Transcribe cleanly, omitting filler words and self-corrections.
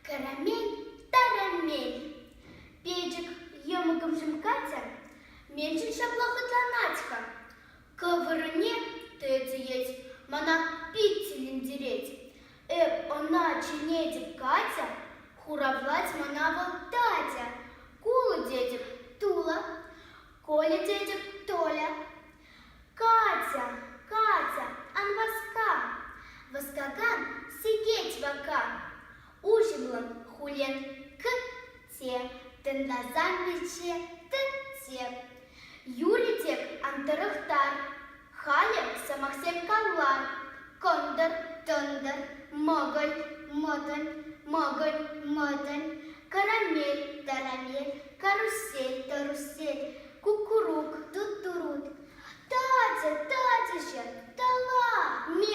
Карамель, тарамель. Печӗк йӑмӑкӑмшӑн Катя мӗншӗн ҫапла хӑтланать-ха? Кӑвӑрне тӗтӗет, мана пит тӗлӗнтерет. Эп ӑна чӗнетӗп Катя, хуравлать мана вӑл Татя. Кулӑ тетӗп Тула, Коля тетӗп Толя. Катя, Катя, ан васка, васкакан сикет вакка. Уҫӑмлӑн хуллен к-те, тӑнласан мече т-те. Юрӗ тек ан тӑрӑхтар, халӗ сӑмахсем каллар. Кӑнтӑр, тӑнтӑр, мӑкӑль, мӑтӑн, мӑкӑнь, мӑтӑн, карамель, тарамель, карусель, тарусель, куккурук, туттурут. Татя, татяҫӑ, тала, ме.